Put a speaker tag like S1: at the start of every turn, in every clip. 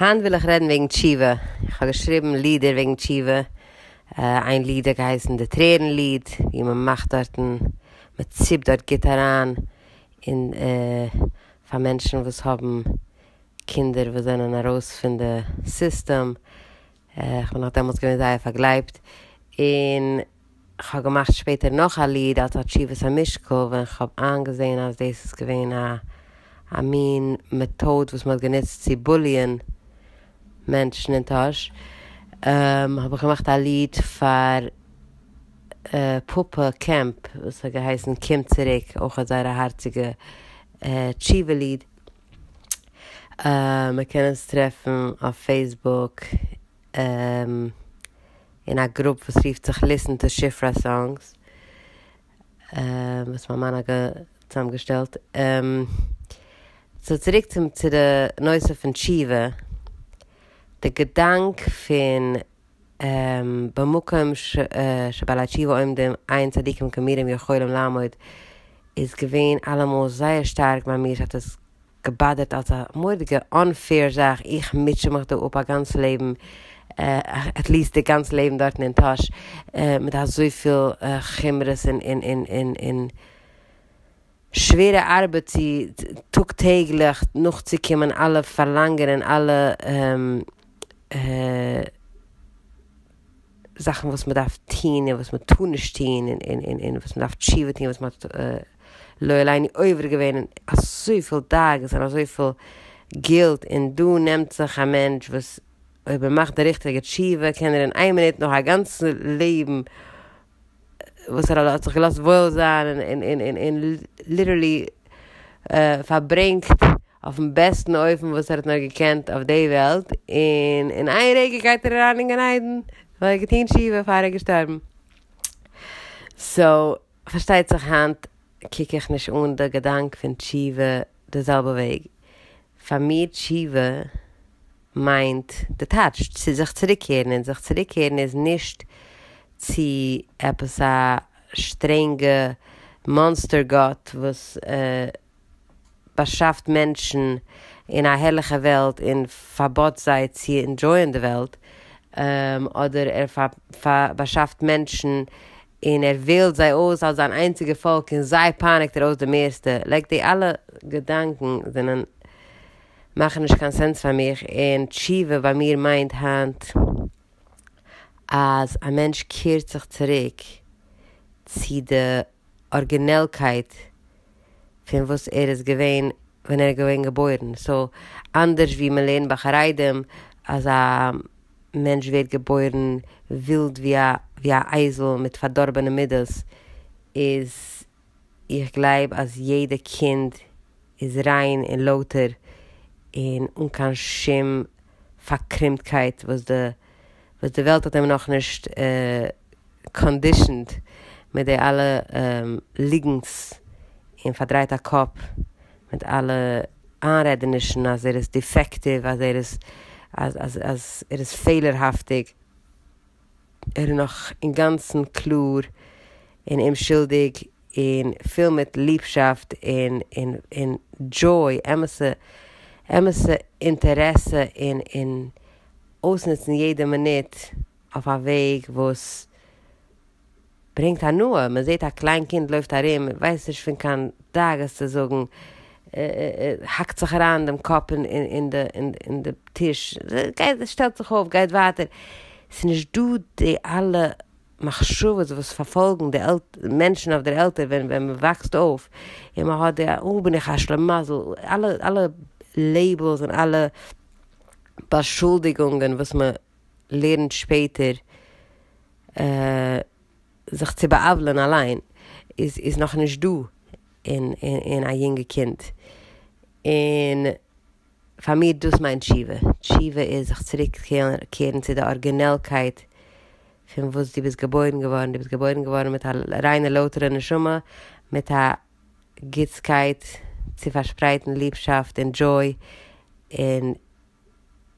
S1: היינט וויל איך רעדן וועגן תשובה. איך האב געשריבן לידער וועגן תשובה. איין ליד האט געהייסן די טרערן ליד, ווי מען מאכט דארטן, מען ציפט דארט גוט אריין אין פאר מענטשן וואס האבן קינדער וואס זענען ארויס פון די סיסטעם. איך בין נאך דעמאלטס געווען זייער פארגלייבט. און כ'האב געמאכט שפעטער נאך א ליד אלס א תשובת המשקל ווען כ'האב איינגעזען אז דאס איז געווען א א מין מעטאד וואס מ'האט גענוצט צו בוליען מענטשן אין טאהש, האב איך געמאכט א ליד פאר פאפא קעמפ וואס האט געהייסן קום צוריק, אויכעט זייער א הארציגע תשובה ליד. מ'קען עס טרעפן אויף פעיסבוק אין א גרופ וואס רופט זיך ליסן טו שפרה סאנגס וואס מיין מאן האט צוזאמגעשטעלט. סאו צוריק צום צו די נושא פון תשובה, די געדאנק פון במקום שבעלי תשובה עומדים אין צדיקים גמורים יכולים לעמוד איז געווען אלעמאל זייער שטארק ביי מיר, ס'האט עס געבאדערט אלס א מורא'דיגע אנפעיר זאך, איך מוטשע מיך דא אפ א גאנץ לעבן, עטליעסט די גאנץ לעבן דארטן אין טאהש, מיט אזויפיל חומרות און און און און און שווערע ארבעט צו טאג טעגליך נאכצוקומען אלע פארלאנגען און אלע זאכן וואס מ'דארף טון און וואס מ'טאר נישט טון און און און און וואס מ'דארף תשובה טון וואס מ'האט לא עלינו עובר געווען און אזויפיל דאגות און אזויפיל גילט און דא נעמט זיך א מענטש וואס אויב ער מאכט די ריכטיגע תשובה קען ער אין איין מינוט נאך א גאנץ לעבן וואס ער האט זיך געלאזט וואויל זיין און און און און ליטערלי פארברענגט אויפן בעסטן אופן וואס ער האט נאר געקענט אויף די וועלט, און אין איין רגע גייט ער אריין אין גן עדן, ווייל ער האט געטון תשובה פאר ער איז געשטארבן. סאו פארשטייט זיך היינט קוק איך נישט אן די געדאנק פון תשובה די זעלבע וועג. פאר מיר תשובה מיינט די טייטש צו זיך צוריקקערן, און זיך צוריקקערן איז נישט צו עפעס א שטרענגע מאנסטער גאט וואס באשאפט מענטשן אין א הערליכע וועלט און פארבאט זיי צו ענדזשויען די וועלט, אדער ער באשאפט מענטשן און ער וועלט זיי אויס אלס זיין איינציגע פאלק און זיי פייניגט ער אויס די מערסטע, לייק די אלע געדאנקען זענען מאכן נישט קיין סענס פאר מיך, און תשובה ביי מיר מיינט היינט אז א מענטש קערט זיך צוריק צו די ארגינעלקייט פון וואס ער איז געווען ווען ער איז געווען געבוירן. סאו אנדערש ווי מען לערנט ביי חרדים אז א מענטש ווערט געבוירן ווילד ווי א ווי א אייזל מיט פארדארבענע מידות, איז איך גלייב אז יעדע קינד איז ריין און לויטער און אן קיין שום פארקרומטקייט וואס די וואס די וועלט האט אים נאכנישט קאנדישאנד מיט די אלע ליגנטס און פארדרייט א קאפ מיט אלע איינרעדענישן אז ער איז דיפעקטיוו אז ער איז אז אז אז ער איז פעלערהאפטיג. ער איז נאך אינגאנצן קלאר און אומשולדיג און פול מיט ליבשאפט און און און דזשוי, אמת'ע אמת'ע אינטערעסע און און אויסנוצן יעדע מינוט אויף א וועג וואס ברענגט הנאה. מען זעט א קליין קינד לויפט ארום, ווייסט נישט פון קיין דאגות צו זאגן, האקט זיך אריין דעם קאפ אין די אין די טיש, גייט שטעלט זיך אויף גייט ווייטער, ס'איז נישט דא די אלע מחשבות וואס פארפאלגן די מענטשן אויף דער עלטער ווען ווען מען וואקסט אויף און מען האט די אה בין איך א שלימזל, אלע אלע לעיבלס און אלע באשולדיגונגען וואס מען לערנט שפעטער זיך צו בא'עוולה'ן אליין איז איז נאכנישט דא אין אין א יונגע קינד. און פאר מיר דאס מיינט תשובה. תשובה איז זיך צוריק קערן צו די ארגינעלקייט פון וואס דו ביסט געבוירן געווארן. דו ביסט געבוירן געווארן מיט א ריינע לויטערע נשמה, מיט א גוטסקייט צו פארשפרייטן ליבשאפט און דזשוי, און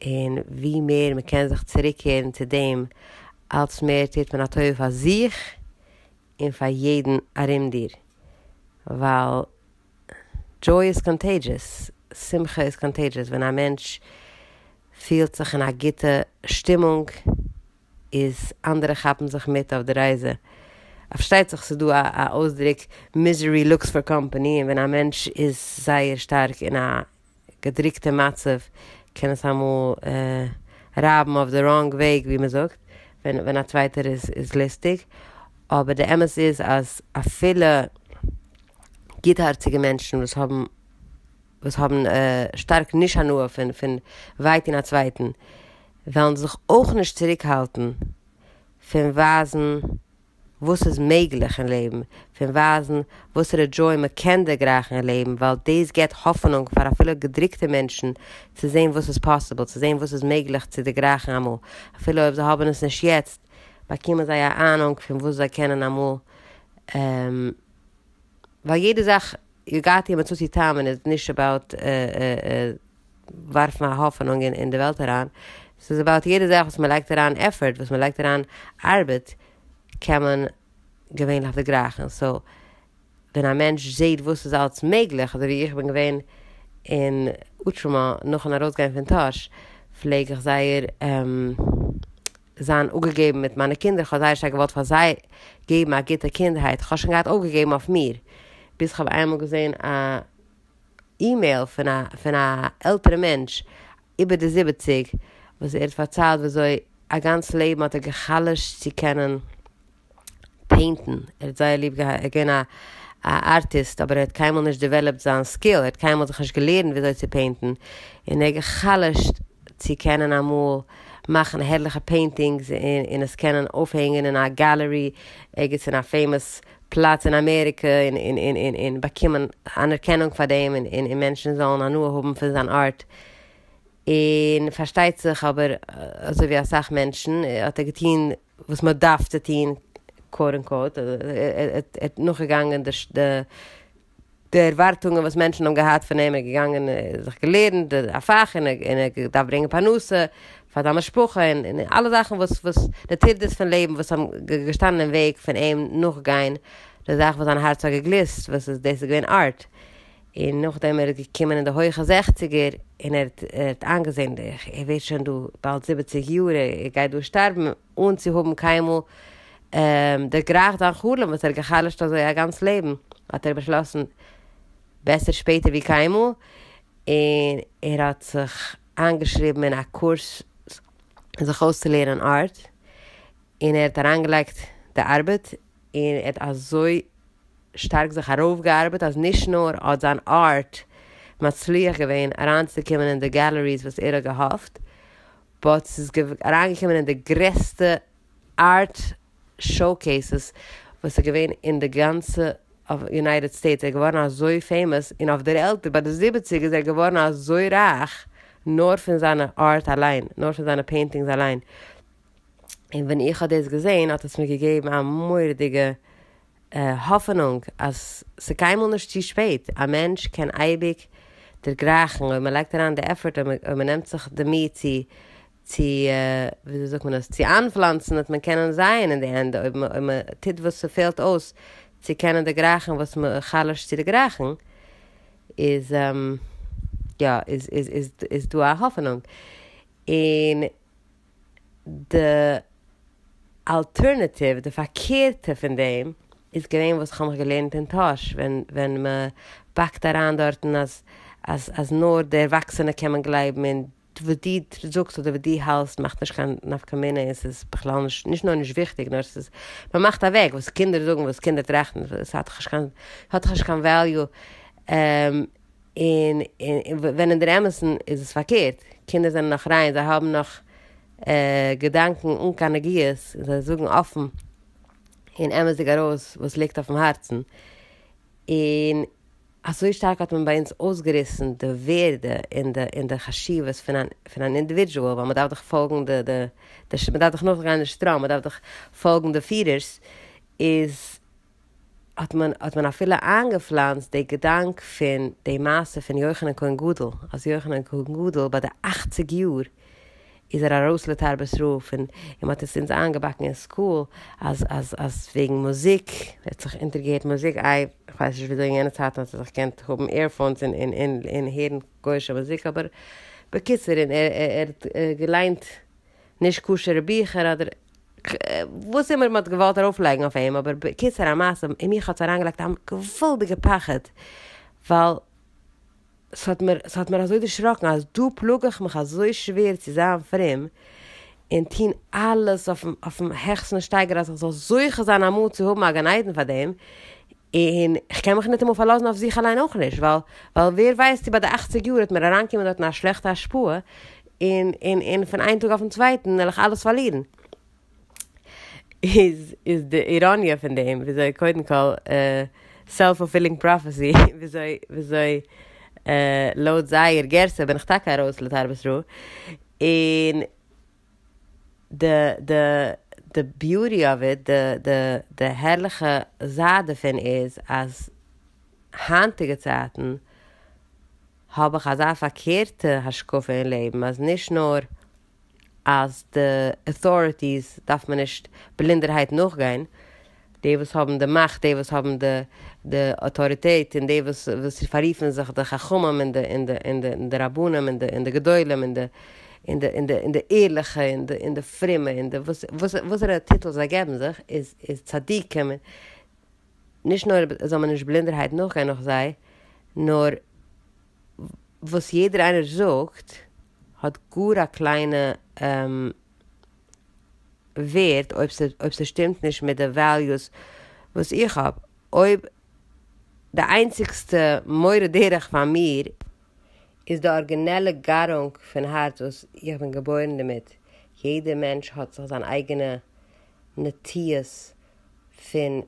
S1: און ווי מער מ'קען זיך צוריקקערן צו דעם, אלץ מער טוט מען א טובה פאר זיך און פאר יעדן ארום דיר, ווייל דזשוי איז קאנטעידזשעס, שמחה איז קאנטעידזשעס, ווען א מענטש פילט זיך אין א גוטע שטימונג איז אנדערע כאפן זיך מיט אויף די רייזע. פארשטייט זיך ס'איז דא א אויסדרוק מיזערי לוקס פאר קאמפאני און ווען א מענטש איז זייער שטארק אין א געדרוקטע מצב קען עס אמאל רייבן אויף די ראנג וועג ווי מ'זאגט ווען א צווייטער איז לוסטיג. אבער די אמת איז אז אפילו גוטהארציגע מענטשן וואס האבן וואס האבן שטארק נישט הנאה פון פון וויי טון א צווייטן וועלן זיך אויך נישט צוריקהאלטן פון ווייזן וואס איז מעגליך אין לעבן, פון ווייזן וואסערע דזשוי מען קען דערגרייכן אין לעבן, ווייל דאס געבט האפענונג פאר אפילו געדרוקטע מענטשן צו זען וואס איז פאסיבל, צו זען וואס איז מעגליך צו דערגרייכן אמאל, אפילו אויב זיי האבן עס נישט יעצט, באקומען זיי א אהנונג פון וואס זיי קענען אמאל, ווייל יעדע זאך יגעתי ומצאתי תאמין איז נישט אבאוט ווארפן א האפענונג אין די וועלט אריין, ס'איז אבאוט יעדע זאך וואס מ'לייגט אריין עפערט, וואס מ'לייגט אריין ארבעט, קען מען געווענליך דערגרייכן, סאו ווען א מענטש זעט וואס איז אלץ מעגליך, אזוי ווי איך בין געווען אין אוטרעמאנט נאכן ארויסגיין פון טאהש, פלעג איך זייער זיין אפגעגעבן מיט מיינע קינדער, כ'האב זייער שטארק געוואלט פאר זיי געבן א גוטע קינדהייט, כ'האב שוין געהאט אויפגעגעבן אויף מיר, ביז כ'האב איינמאל געזען א אימעיל פון א פון א עלטערע מענטש איבער די זיבעציג וואס ער האט פארציילט וויאזוי א גאנץ לעבן האט ער גע'חלש'ט צו קענען פעינטן, ער האט זייער ליב געהאט, ער איז געווען א א ארטיסט אבער ער האט קיינמאל נישט דעוועלאפט זיין סקיל, ער האט קיינמאל זיך נישט געלערנט וויאזוי צו פעינטן, און ער האט גע'חלש'ט צו קענען אמאל מאכן הערליכע פעינטינגס און עס קענען אויפהענגען אין א גאלערי ערגעץ אין א פעימאס פלאץ אין אמעריקע און און און און און באקומען אנערקענונג פאר דעם און און מענטשן זאלן הנאה האבן פון זיין ארט. און פארשטייט זיך אבער אזוי ווי אסאך מענטשן האט ער געטון וואס מען דארף צו טון קוואוט אנקוואוט, ער האט נאכגעגאנגען די די ערווארטונגען וואס מענטשן האבן געהאט פון אים, ער איז געגאנגען זיך געלערנט א פאך און ער האט געדארפט ברענגען פרנסה פאר זיין משפחה און אלע זאכן וואס וואס די טרדות פון לעבן וואס האבן געשטאנען אין וועג פון אים נאכגיין די זאך וואס זיין הארץ האט געגליסט וואס איז דאס איז געווען ארט. און נאכדעם ער איז געקומען אין די הויכע זעכציגער און ער האט איינגעזען ער ווערט שוין דא באלד זיבעציג יאר ער גייט דא שטארבן אן צו האבן קיינמאל דערגרייכט זיין חלום וואס ער האט גע'חלש'ט אזוי א גאנץ לעבן, האט ער באשלאסן בעסער שפעטער ווי קיינמאל, און ער האט זיך איינגעשריבן אין א קורס זיך אויסצולערנען ארט, און ער האט אריינגעלייגט די ארבעט, און ער האט אזוי שטארק זיך ארויפגעארבעט אז נישט נאר האט זיין ארט מצליח געווען אריינצוקומען אין די געלעריס וואס ער האט געהאפט, באט ס'איז אריינגעקומען אין די גרעסטע ארט שאוקעיסעס וואס איז געווען אין די גאנצע יונייטעד סטעיטס, ער איז געווארן אזוי פעימאס, און אויף דער עלטער ביי די זיבעציג איז ער געווארן אזוי רייך נאר פון זיינע ארט אליין, נאר פון זיינע פעינטינגס אליין, און ווען איך האב דאס געזען האט עס מיר געגעבן א מורא'דיגע האפענונג אז ס'קיינמאל נישט צו שפעט, א מענטש קען אייביג דערגרייכן אויב מ'לייגט אריין די עפערט, אויב מ'נעמט זיך די מי צו צו וויאזוי זאגט מען עס, צו איינפלאנצן וועט מען קענען זייען אין די ענדע, אויב מ'טוט וואס ס'פעלט אויס צו קענען דערגרייכן וואס מ'חלש'ט צו דערגרייכן, איז יא איז איז איז איז דא א האפענונג. און די אלטערנעטיוו, די פארקערטע פון דעם, איז געווען וואס כ'האב מיך געלערנט אין טאהש, ווען ווען מ'באקט אריין דארטן אז אז אז נאר די ערוואקסענע קען מען גלייבן און וואס דו זאגסט אדער וואס דו האלסט מאכט נישט קיין נפקא מינה און ס'איז בכלל נישט נישט נאר נישט וויכטיג נאר ס'איז מ'מאכט אוועק וואס קינדער זאגן וואס קינדער טראכטן ס'האט דאך נישט קיין ס'האט דאך נישט קיין וועליו. און ווען אין דער אמת'ן איז עס פארקערט, קינדער זענען נאך ריין, זיי האבן נאך געדאנקען אן קיין נגיעות, זיי זאגן אפן און אמת'דיג ארויס וואס ליגט אויפן הארצן, און אזוי שטארק האט מען ביי אונז אויסגעריסן די ווערדע און די און די חשיבות פון אן פון אן אינדיווידזשועל, ווייל מען דארף דאך פאלגן די די מען דארף דאך נאכגיין די שטראם, מען דארף דאך פאלגן די פירערס, איז האט מען האט מען אפילו איינגעפלאנצט די געדאנק פון די מעשה פון יוחנן כהן גדול, אז יוחנן כהן גדול ביי די אכציג יאר איז ער ארויס לתרבות רעה פון, און מען האט עס אונז איינגעבאקן אין סקול אז אז אז וועגן מוזיק, ער האט זיך אונטערגעהערט מוזיק, איי כ'ווייס נישט וויאזוי אין יענע צייטן האט ער זיך געקענט האבן עירפאונס און און און הערן גוי'אישע מוזיק אבער. בקיצור און ער ער האט געליינט נישט כשר'ע ביכער אדער וואס אימער מ'האט געוואלט ארויפלייגן אויף אים, אבער בקיצור המעשה אין מיך האט עס אריינגעלייגט א געוואלדיגע פחד, ווייל ס'האט מיר ס'האט מיר אזוי דערשראקן אז דא פלאג איך מיך אזוי שווער צו זיין פרום און טון אלעס אויפן העכסטן שטייגער אז איך זאל זוכה זיין אמאל צו האבן א גן עדן פאר דעם, און כ'קען מיך ניטאמאל פארלאזן אויף זיך אליין אויך נישט, ווייל ווייל ווער ווייסט צו ביי די אכציג יאר וועט מיר אריינקומען דארטן א שלעכטע השפעה, און און און פון איין טאג אויפן צווייטן וועל איך אלעס פארלירן. איז איז די איראניע פון דעם וויאזוי קודם כל סעלף פולפילינג פראפעסי וויאזוי וויאזוי לויט זייער גירסא בין איך טאקע ארויס לתרבות רעה, און די די די ביוטי אוו איט, די די די הערליכע זייט דערפון איז אז היינטיגע צייטן האב איך אזא פארקערטע השקפה אין לעבן אז נישט נאר אז די אוטאריטיס דארף מען נישט בלינדערהייט נאכגיין, די וואס האבן די מאכט, די וואס האבן די די אוטאריטעט און די וואס וואס פאררופן זיך די חכמים און די און די און די און די רבנים און די און די גדולים און די און די און די און די ערליכע און די און די פרומע און די וואס וואס וואסערע טיטל זיי געבן זיך איז איז צדיקים, נישט נאר זאל מען נישט בלינדערהייט נאכגיין נאך זיי, נאר וואס יעדער איינער זאגט האט גאר א קליינע ווערד אויב אויב ס'שטימט נישט מיט די וועליוס וואס איך האב. אויב די איינציגסטע מורה דרך פאר מיר איז די ארגינעלע גארונג פון הארץ וואס איך בין געבוירן דערמיט, יעדע מענטש האט זיך זיין אייגענע נטיות פון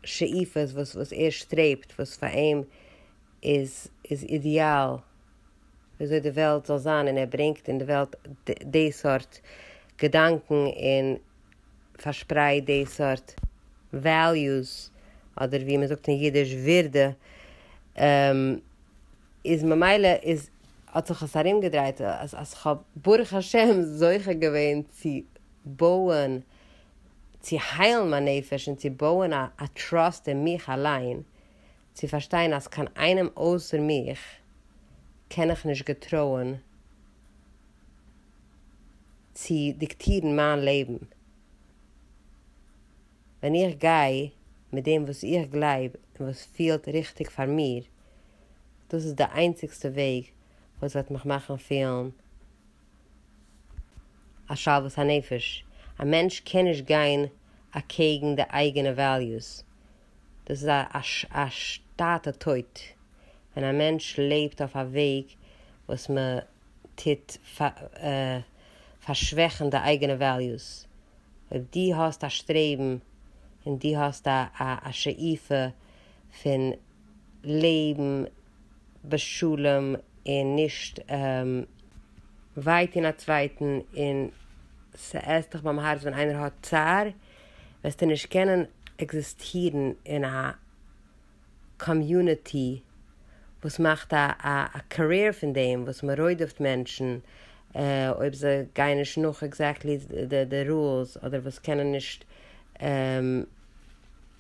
S1: שאיפות וואס וואס ער שטרעבט וואס פאר אים איז איז אידיאל וויאזוי די וועלט זאל זיין און ער ברענגט אין די וועלט די סארט געדאנקען און פארשפרייט די סארט וועליוס אדער ווי מען זאגט אין אידיש ווירדע איז ממילא איז האט זיך עס ארומגעדרייט אז אז כ'האב ברוך השם זוכה געווען צו בויען צו היילן מיין נפש און צו בויען א טראסט אין מיך אליין צו פארשטיין אז קיין איינעם אויסער מיך קען איך נישט געטרויען צו דיקטירן מיין לעבן. ווען איך גיי מיט דעם וואס איך גלייב און וואס פילט ריכטיג פאר מיר, דאס איז די איינציגסטע וועג וואס וועט מיך מאכן פילן א שלוות הנפש. א מענטש קען נישט גיין אקעגן די אייגענע וועליוס. דאס איז א שטאטע טויט ווען א מענטש לעבט אויף א וועג וואס מען טוט פארשוועכן די אייגענע וועליוס. אויב דו האסט א שטרעבן און דו האסט א שאיפה פון לעבן בשלום און נישט וויי טון א צווייטן און ס'עסט דיך ביים הארץ ווען איינער האט צער, וועסטו נישט קענען עקזיסטירן אין א קאמיוניטי וואס מאכט א א קאריער פון דעם וואס מ'רודפ'ט מענטשן אויב זיי גייען נישט נאך עקזעקטלי די רולס אדער וואס קענען נישט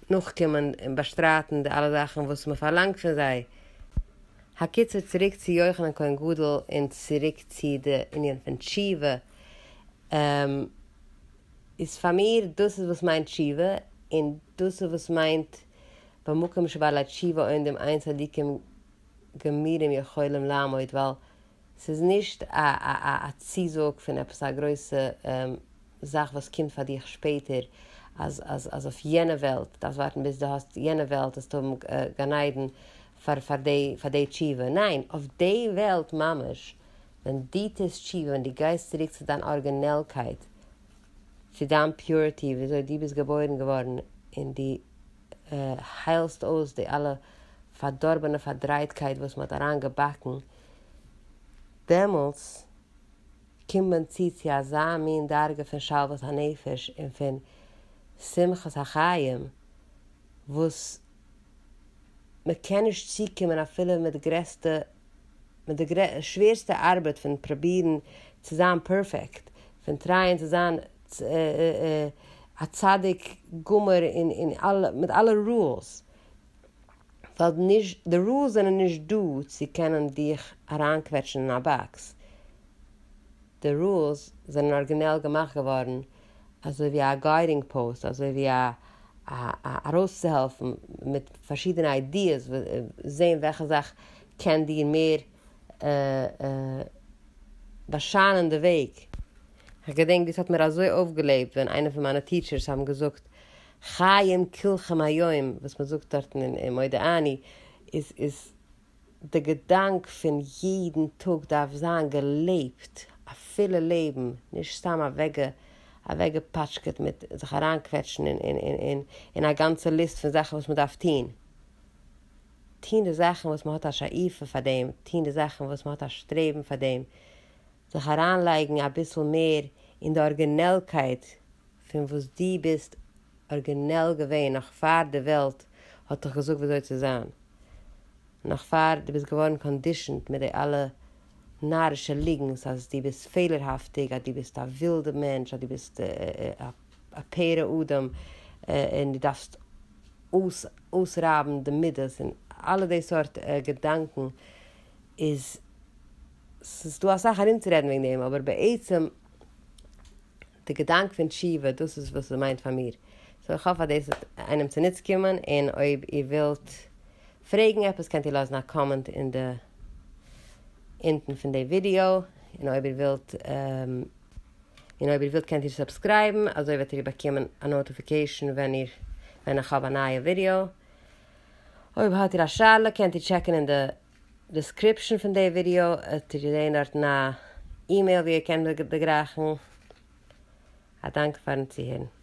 S1: נאכקומען און באשטרייטן די אלע זאכן וואס מ'פארלאנגט פון זיי. הקיצור צוריק צו יוחנן כהן גדול און צוריק צו די ענין פון תשובה, איז פאר מיר דאס איז וואס מיינט תשובה און דאס איז וואס מיינט במקום שבעלי תשובה עומדים אין צדיקים גמורים יכולים לעמוד ווייל ס'איז נישט א א א צוזאג פון עפעס א גרויסע זאך וואס קומט פאר דיך שפעטער אז אז אז אויף יענע וועלט דארפסט ווארטן ביז דו האסט יענע וועלט וועסטו האבן גן עדן פאר פאר די פאר די תשובה, ניין אויף די וועלט ממש ווען דו טוסט תשובה ווען דו גייסט צוריק צו דיין ארגינעלקייט צו דיין פיוריטי וויאזוי דו ביסט געבוירן געווארן און דו היילסט אויס די אלע פארדארבענע פארדרייטקייט וואס מען האט אריין געבאקן, דעמאלטס קומט מען צו צו אזא מין דרגה פון שלוות הנפש און פון שמחת החיים וואס מען קען נישט צוקומען אפילו מיט די גרעסטע מיט די שווערסטע ארבעט פון פרובירן צו זיין פערפעקט, פון טרייען צו זיין א צדיק גמור אין אין אלע מיט אלע רולס, ווייל נישט די רולס זענען נישט דא צו קענען דיך אריינקוועטשן אין א באקס. די רולס זענען ארגינעל געמאכט געווארן אזוי ווי א גיידינג פאוסט, אזוי ווי א ארויסצוהעלפן מיט פארשידענע איידיעס, זען וועלכע זאך קען דיר מער באשיינען די וועג. כ'געדענק דאס האט מיר אזוי אויפגעלעבט ווען איינע פון מיינע טיטשערס האבן געזאגט חיים כולכם היום וואס מ'זאגט דארטן אין מודה אני איז איז די געדאנק פון יעדן טאג דארף זיין געלעבט, א פולע לעבן, נישט סתם אוועקגעפאטשקעט מיט זיך אריינקוועטשן אין א גאנצע ליסט פון זאכן וואס מ'דארף טון. טון די זאכן וואס מ'האט א שאיפה פאר דעם, טון די זאכן וואס מ'האט א שטרעבן פאר דעם, זיך אריינלייגן אביסל מער אין די ארגינעלקייט פון וואס דו ביסט ארגינעל געווען נאך פאר די וועלט האט דיך געזאגט וויאזוי צו זיין, נאך פאר דו ביסט געווארן קאנדישאנד מיט די אלע נארישע ליגנס אז דו ביסט פעלערהאפטיג, אז דו ביסט א ווילדע מענטש, אז דו ביסט א פרא אדם און דו דארפסט אויסרייבן די מידות און אלע די סארט געדאנקען איז ס'איז דא אסאך ארומצורעדן וועגן דעם אבער בעצם די געדאנק פון תשובה דאס איז וואס ס'מיינט פאר מיר. סאו איך האף אז דאס וועט איינעם צונוץ קומען און אויב איר ווילט פרעגן עפעס קענט איר לאזן א קאמענט אין די אונטן פון די ווידיאו און אויב איר ווילט און אויב איר ווילט קענט איר סובסקרייבן אזוי וועט איר באקומען א נאוטיפיקעישן ווען איר ווען איך האב א נייע ווידיאו. אויב האט איר א שאלה קענט איר טשעקן אין די דעסקריפשן פון די ווידיאו וועט איר זעהן דארטן א אימעיל ווי איר קענט מיר דערגרייכן. א דאנק פארן צוהערן.